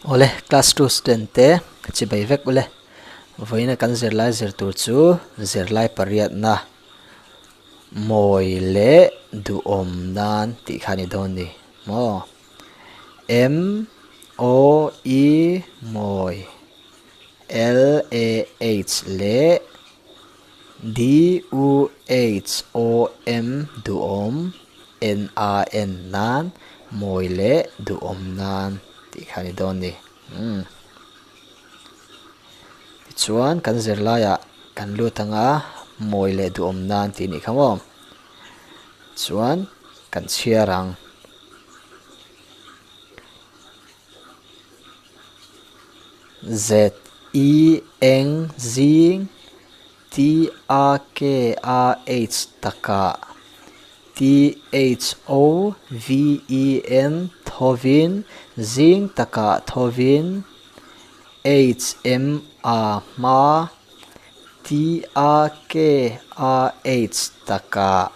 Awle, class 2 student te chibai vek ule. Vawiina kan zirlai zir tur chu zirlai pariatna mawi leh duhawm nan tih kha a ni dawn ni maw? M O E mawi L A H leh D U H O M duhawm N A N nan mawi leh duhawm nan tih kha a ni dawn ni. Umm. Tichuan kan zirlaiah kan lut anga mawi leh duhawm nan tih a nih kha maw? Chuan kan chhiar ang. Z E eng zing T A K A H takah T H O V E N thovin zing takah thovin H M A hma T A K A H takah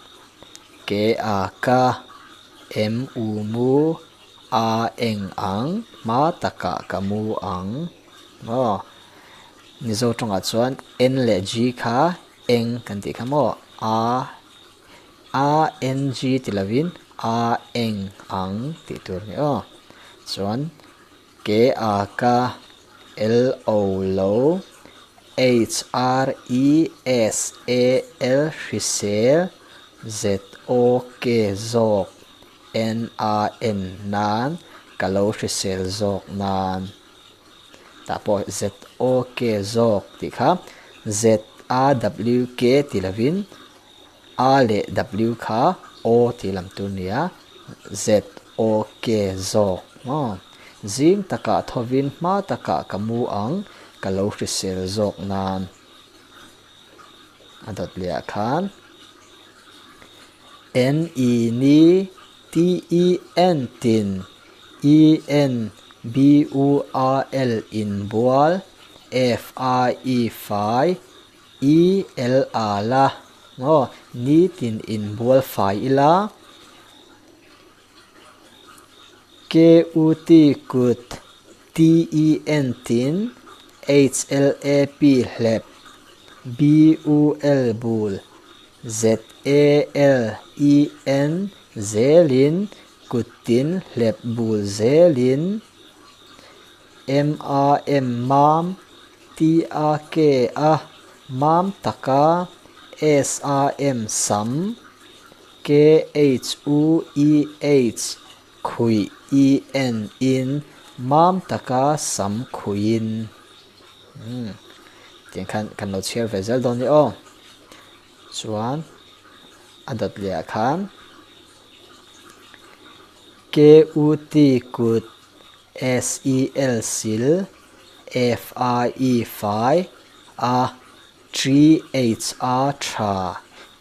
K A K M U mu A eng ang hma takah ka mu ang maw? Mizo tawngah chuan N leh G kha eng kan tih kha maw? A A N G ti lovin A eng ang tih tur a ni aw. Chuan K A K L O lo H R E S A L hrisel Z O K zawk NAN nan ka lo hrisel zawk nan tah pawh ZOK zawk tih kha ZAWK ti lovin A leh W kha O tih lam tur nia ZOK zawk maw zing takah thovin hma takah ka mu ang ka lo hrisel zawk nan a dawt leh ah khan. N E ni T E N tin E N B U A L inbual F I E fai E L A la maw ni tin inbual fai ila K U T kut T E N tin H L A P hlep B U L bul ZALEN zelin kuttin hlep bul zelin MAM mam TAK a mam taka SAM sam KHUEH khuih EN in mam taka sam khuihin. Umm tiang khan kan lo chhiar ve zel dawn ni aw. Chuan a dawt leh ah khan KUT kut SEL sil FIE fai a THA tha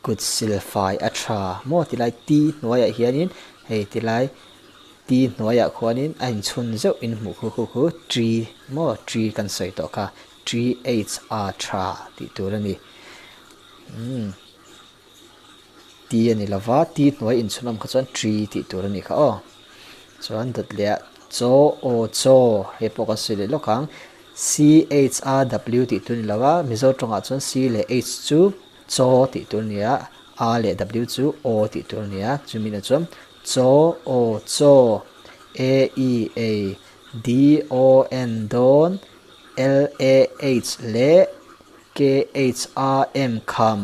kut sil fai a tha maw tilai T hnuaiah hianin hei tilai T hnuaiah khuanin a inchhun zeuh in hmuh khu khu khu T maw T kan sawi tawh kha THA tha tih tur a ni. Umm T a ni lova T hnuai inchhun awm kha chuan T tih tur a nih kha aw. Chuan dawt leh ah chaw aw chaw hei pawh kan sawi leh lawk ang CHAW tih tur a ni lova Mizo tawngah chuan C leh H chu chaw tih tur a ni a, A leh W chu aw tih tur a ni a, chumi na chuan chaw aw chaw A E A D O N dawn L A H leh KHAM kham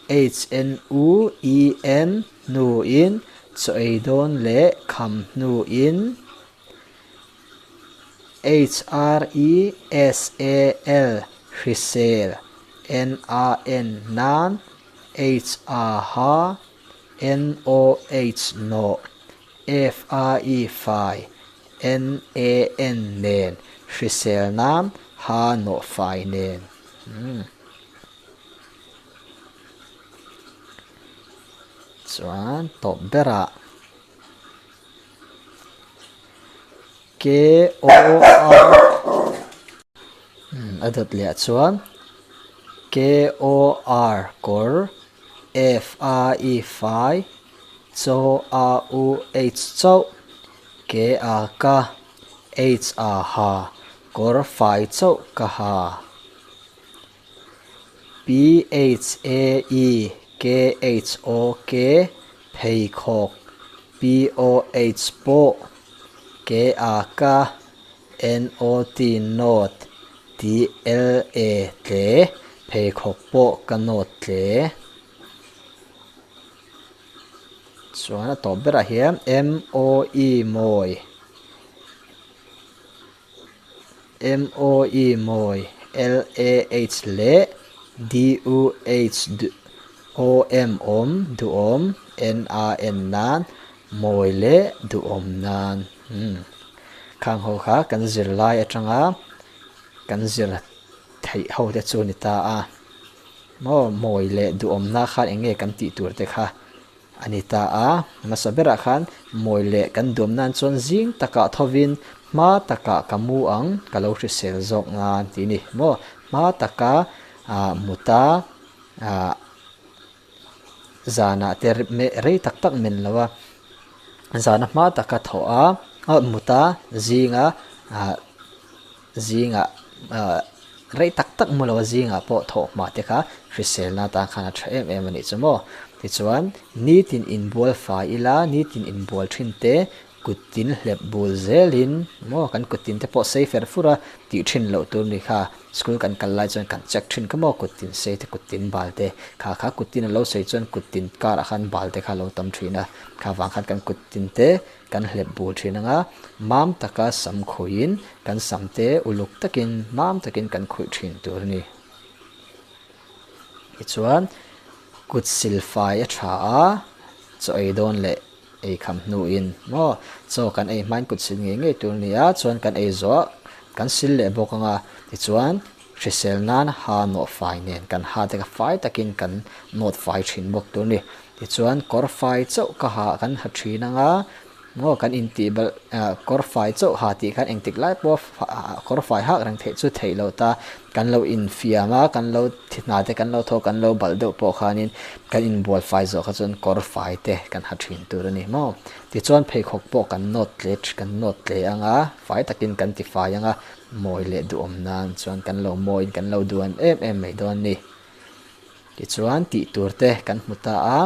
HNUEN hnuin chaw ei dawn leh kham hnuin HRESAL hrisel NAN nan HAH NOH nawh FAE fai NAN nen hrisel nan ha nawh fai nen. Umm. Chuan tawp berah K O R a dawt leh ah chuan K O R kawr F A E fai Chaw A U H chauh K A K. H a ha kawr fai chauh ka ha. P H A E K H O K pheikhawk P O H pawh K A K N O T nawt T L E tle pheikhawk pawh ka nawt tle. Chuan a tawp berah hian M O E mawi M O E mawi L A H leh D U H O M awm duhawm N A N nan mawi leh duhawm nan umm khang ho kha kan zirlai atanga kan zir theih ho te chu a ni ta a. Maw mawi leh duhawmna khan eng nge kan tih tur te kha a ni ta a, hmasa berah khan mawi leh kan duhawm nan chuan zing takah thovin hma takah ka mu ang ka lo hrisel zawk nan tih a ni. Maw hma taka ah muta ah zanah te rei tak tak men lo a, zana hma taka thawh a ah muta zinga ah Zingah rei tak tak mu lo a zingah pawh thawh hma te kha hriselna atan khan a tha em em a nih chu maw. Tichuan, nitin inbual fai ila, nitin inbual thin te kut tin hlep bul zelin maw kan kut tin te pawh sei fer fur a tih thin loh tur ni kha. School kan kal lai chuan kan check thin kha maw kut tin sei te kut tin bal te kha kha kut tin a lo sei chuan kut tin karah khan bal te kha a lo tam thin a, kha vang khan kan kut tin te Kan hlep bul thin anga mam taka sam khuihin kan sam te uluk takin mam takin kan khuih thin tur a ni. Tichuan kut sil fai a tha a, chaw ei dawn leh ei kham hnuin maw chaw kan ei hmain kut sil ngei ngei tur a ni a, chuan kan ei zawh kan sil leh bawk anga tichuan hrisel nan ha nawh fai nen kan ha te kha fai takin kan nawt fai thin bawk tur a ni. Tichuan kawr fai chauh ka ha kan ha thin anga maw kan intih balh kawr fai chauh ha tih khan engtik lai pawh kawr fai hak reng theih chu theih loh ta kan lo infiam a kan lo thi hna te kan lo thaw kan lo balh deuh pawh khanin kan inbual fai zawh kha chuan kawr fai te kan ha thin tur a ni maw. Tichuan pheikhawk pawh kan nawt tle kan nawt tle anga fai takin kan ti fai anga mawi leh duhawm nan chuan kan lo mawiin kan lo duan em em mai dawn a ni. Tichuan tih tur te kan hmu ta a,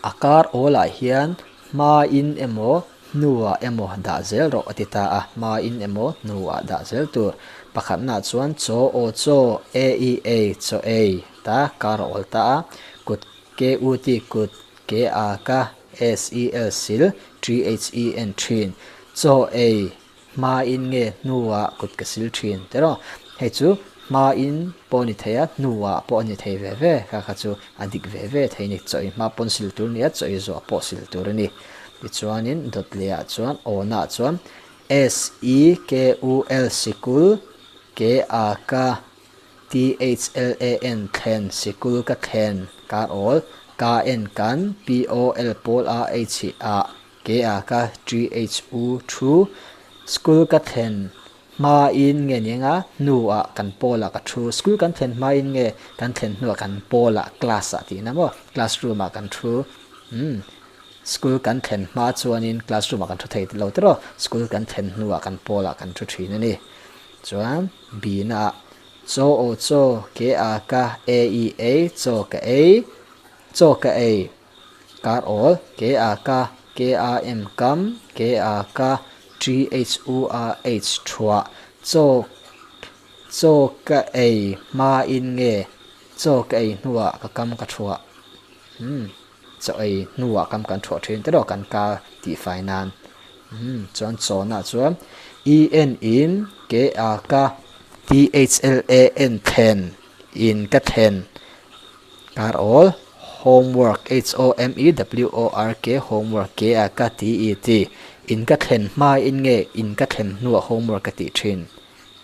a kar awlah hian hmain emaw hnuah emaw dah zel rawh a ti ta a, hmain emaw hnuah dah zel tur. Pakhatnaah chuan chaw aw chaw, a e a chaw ei ta kar a awl ta a, kut k u t kut k a k s e l sil t h e n thin chaw ei Hmain nge hnuah kut ka sil thin tiraw? Hei chu hmain pawh a ni thei a, hnuah pawh a ni thei ve ve. Kha kha chu a dik ve ve thei a ni. Chaw i hma pawn sil tur a ni a, chaw i zawh pawh sil tur a ni. Tichuanin dawt lehah chuan awnah chuan S E K U L sikul K A K T H L A N thlen sikul ka thlen kar awl K N kan P O L pawl A H A Ke a ka THU thu school ka thlen hmain nge ni anga hnuah kan pawlah ka thu school kan thlen hmain nge kan thlen hnuah kan pawlah class ah tihna maw classroom ah kan thu umm school kan thlen hma chuanin classroom ah kan thu thei lo tiraw school kan thlen hnuah kan pawlah kan thu thin a ni chuan bina ah chaw aw chaw ke a ka a e a chaw ka ei chaw ka ei. Kar awl, K A K, K A M kam, K A K, T H U A H thuah, chaw chaw ka ei hmain nge chaw ka ei hnuah ka kam ka thuah umm chaw ei hnuah kam kan thuah thin tiraw kan ka tihfai nan umm chuan chawna chuan E N in K A K T H L A N thlen in ka thlen. Kar awl, Homework, H-o-m-e-w-o-r-k, homework, K-a-k-t-e-t, In ka thlen hmain nge in ka thlen hnuah homework ka tih thin?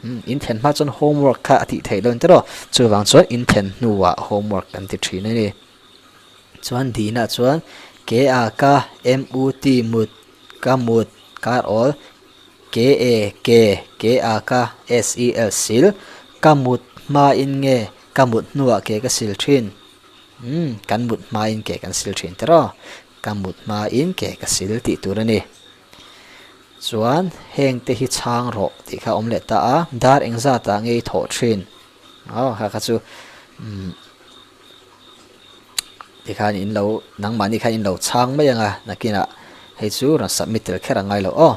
Umm, in thlen hma chuan homework kha a tih theih lo tiraw? Chuvang chuan in thlen hnuah homework kan ti thin a ni. Chuan Dina chuan K-a-k-m-u-t, mut, ka mut, kar awl, K-a-k, K-a-k-s-e-l, sil, ka mut hmain nge Ka mut hnuah ke ka sil thin. Umm, kan mut hmain ke kan sil thin tiraw? Ka mut hmain ke ka sil tih tur a ni. Chuan heng te hi chhang rawh tih kha a awm leh ta a, dar engzatah nge i thawh thin? Aw kha kha chu umm tikhan in lo nangmahni khan in lo chhang mai ang a, nakinah hei chu rawn submit tel kher a ngai lo aw.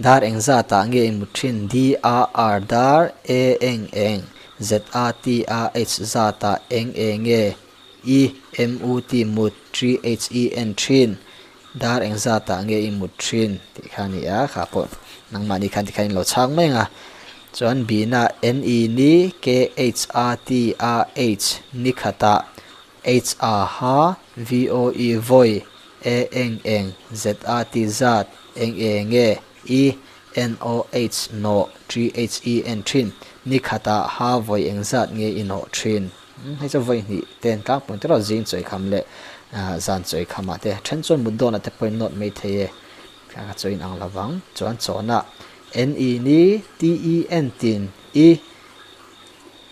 Dar engzatah nge i mut thin? D-A-R dar A eng eng Z-A-T-A-H zatah eng eng nge i M-U-T mut T-H-E-N thin? Dar engzatah nge i mut thin tih kha a ni a, kha pawh nangmahni khan tikhan in lo chhang mai ang a. Chuan Bina N-E ni K-H-A-T-A-H ni khatah H-A-H V-O-E vawi A-eng eng Z-A-T zat eng e nge I N-O-H nawh T-H-E-N thin ni khatah ha vawi engzat nge i nawh thin. Hei chu vawi hnih te an tlangpui ang tiraw zing chawi kham leh zan chawi khamah te then chuan mut dawnah te pawhin nawt mai thei e ka chawi in ang lo vang chuan chawnah N E ni T E N tin I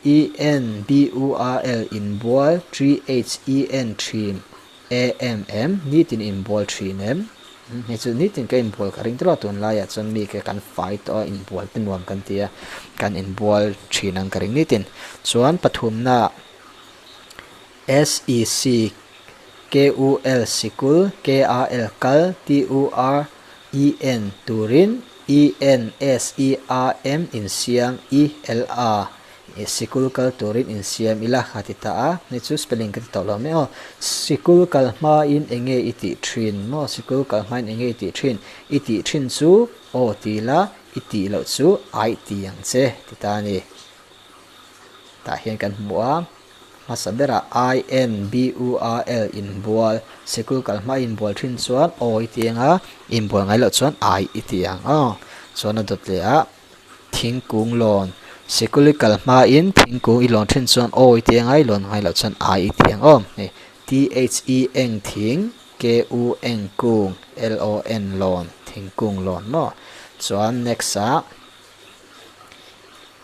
E N B U R L inbual T H E N thin A M M nitin inbual thin em? Hei chu nitin ka inbual ka ring tawh a, tunlaiah chuan mi ke kan fai tawh a, inbual te nuam kan ti a, kan inbual thin ang ka ring nitin. Chuan pathumna S E C K U L sikul K A L kal T U R E N turin E N S E A M insiam E L A Sikul kal turin insiam ila a ti ta a, hei chu spelling ka ti tawh lo mai aw. Sikul kal hmain eng nge i tih thin maw? Sikul kal hmain eng nge i tih thin? I tih thin chu aw ti la, i tih loh chu aih ti ang che ti ta a ni. Tah hian kan hmu a, hmasa berah I N B U R L inbual, sikul kal hma inbual thin chuan aw i ti ang a, inbual ngai loh chuan aih i ti ang aw. Chuan a dawt leh ah. Thingkung lawn. Sikul i kal hmain thingkung i lawn thin chuan aw i ti anga i lawn ngai loh chuan ai i ti ang aw. Hei THE eng thing, KU eng kung, LON lawn, thingkung lawn maw? Chuan next ah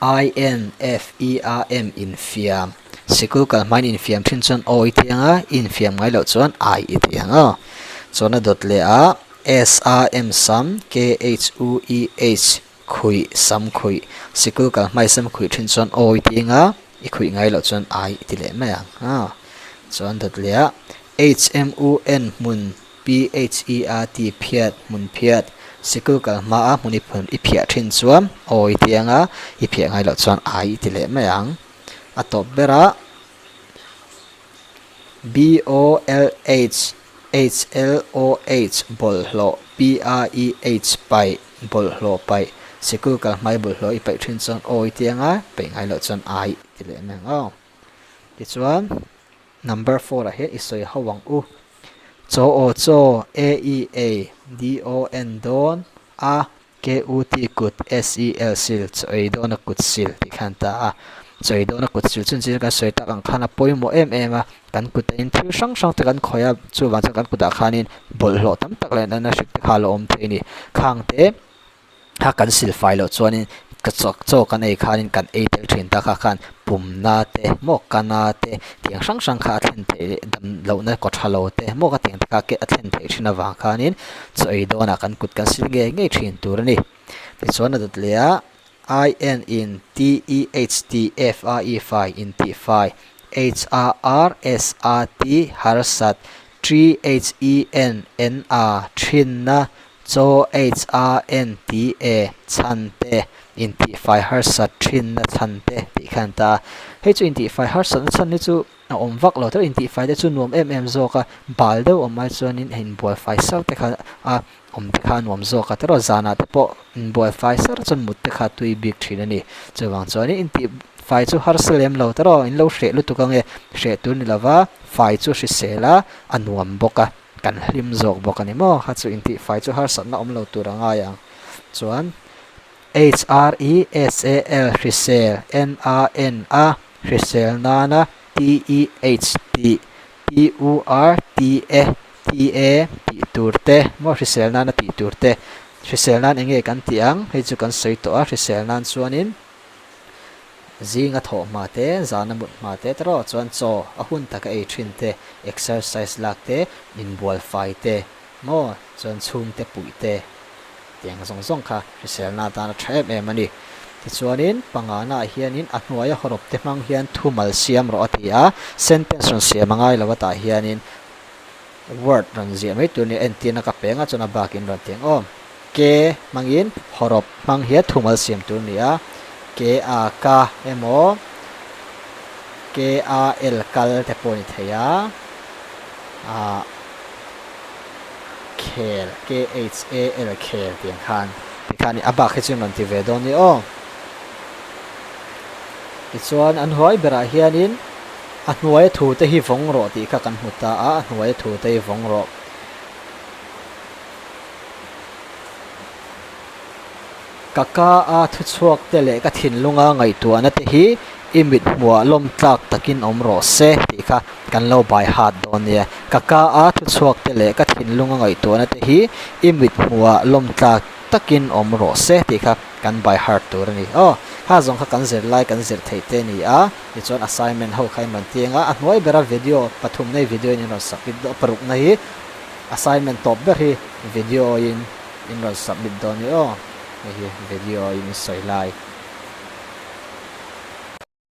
INFERM infiam. Sikul kal hmain infiam thin chuan aw i ti anga i infiam ngai loh chuan ai i ti ang aw. Chuan a dawt leh ah SAM sam, KHUEH khuih, sam khuih, sikul kal hmai sam khuih thin chuan awi ti anga i khuih ngai loh chuan ai i ti leh mai ang a. Chuan dawt leh ah HMUN hmun PHERT phiat hmun phiat, sikul kal hma a hmun i phun i phiah thin chuan awi ti anga i phiah ngai loh chuan ai i ti leh mai ang. A tawp ber ah. BOLH HLOH bawlhhlawh PREH paih bawlhhlawh paih Sikul kal hmai bawlhhlawh i paih thin chuan aw i ti anga paih ngai loh chuan ai ti leh mai ang aw. Tichuan number four ah hian i sawi ho ang u. Chaw aw chaw A E A D O N dawn a KUT kut SEL sil chaw ei dawna kut sil tih khan ta a, chaw ei dawna kut sil chun chu kan sawi tak ang khan a pawimawh em em a, kan kut ah in thil hrang hrang te kan khawih a, chuvang chuan kan kutah khanin bawlhhlawh tam tak leh natna hrik te kha a la awm thei a ni. Khang te kha kan sil fai loh chuanin ka chaw chaw kan ei khanin kan ei tel thin ta kha khan pumna te maw kana te tiang hrang hrang kha a thlen theih leh dam lohna kaw tha lo te maw ka tiang te kha a thlen theih thin avang khanin Chaw ei dawnah kan kut kan sil ngei ngei thin tur a ni. Tichuan a dawt leh a, I N in T E H T F A E fai in tih fai, H A R S A T harsat, T H E N N A thinna, Chaw H A N T E chhan te, in tih fai harsat thinna chhan te tih kha an ta a. Hei chu in tih fai harsatna chhan hi chu A awm vak lo teuh intihfai te chu nuam em em zawk a, bal deuh awm ai chuanin a inbual fai sar te kha a awm te kha a nuam zawk a, tiraw zanah te pawh inbual fai sar chuan mut te kha a tui bik thin a ni. Chuvang chuanin intihfai chu harsa lem lo tiraw in lo hreh lutuk ange, hreh tur ni lova fai chu hrisel a, a nuam bawk a, kan hlim zawk bawk a ni maw, kha chu intihfai chu harsatna awm lo tur a ngai ang chuan. HRESAL hrisel NAN a hrisel nana TEH tih TURTE TA tih tur te maw hrisel nana tih tur te hrisel nan eng nge kan tih ang hei chu kan sawi tawh a hrisel nan chuanin zinga thawh hma te zana mut hma te te rawh chuan chaw a hun taka ei thin te exercise lak te inbual fai te maw chuan chhungte puih te. Tiang zawng zawng kha hriselna atan a tha em em a ni. Tichuanin pangana ah hianin a hnuaia hawrawp te hmang hian thumal siam rawh a ti a, sentence rawn siam a ngai lo a tah hianin word rawn ziah mai tur nia entirna ka peng a chuan a bakin rawn ti ang aw. Ke hmangin hawrawp hmang hian thumal siam tur a ni a, ke a ka emaw ke a l kal te pawh a ni thei a, ah khel K-H-A-L khel tih ang khan ti kha a ni. A bak hi chu rawn ti ve dawn ni aw. Tichuan an huai berah hianin a hnuaia thu te hi vawng rawh tih kha kan hmu ta a, a hnuaia thu te hi vawng rawh. Ka ka a thuchhuak te leh ka thinlunga ngaihtuahna te hi i mit hmuah lawm tlak takin awm rawh se tih kha kan lo bai hat dawn nia. Ka ka a thuchhuak te leh ka thinlunga ngaihtuahna te hi i mit hmuah lawm tlak takin awm rawh se tih kha kan bai heart tur a ni. Aw, kha zawng kha kan zir lai kan zir theih te a ni a, tichuan assignment ho kha in rawn tiang a, a hnuai bera video pathumna hi video in in rawn submit dawn a, parukna hi assignment tawp ber hi video in in rawn submit dawn ni aw, hei hi video in sawi lai.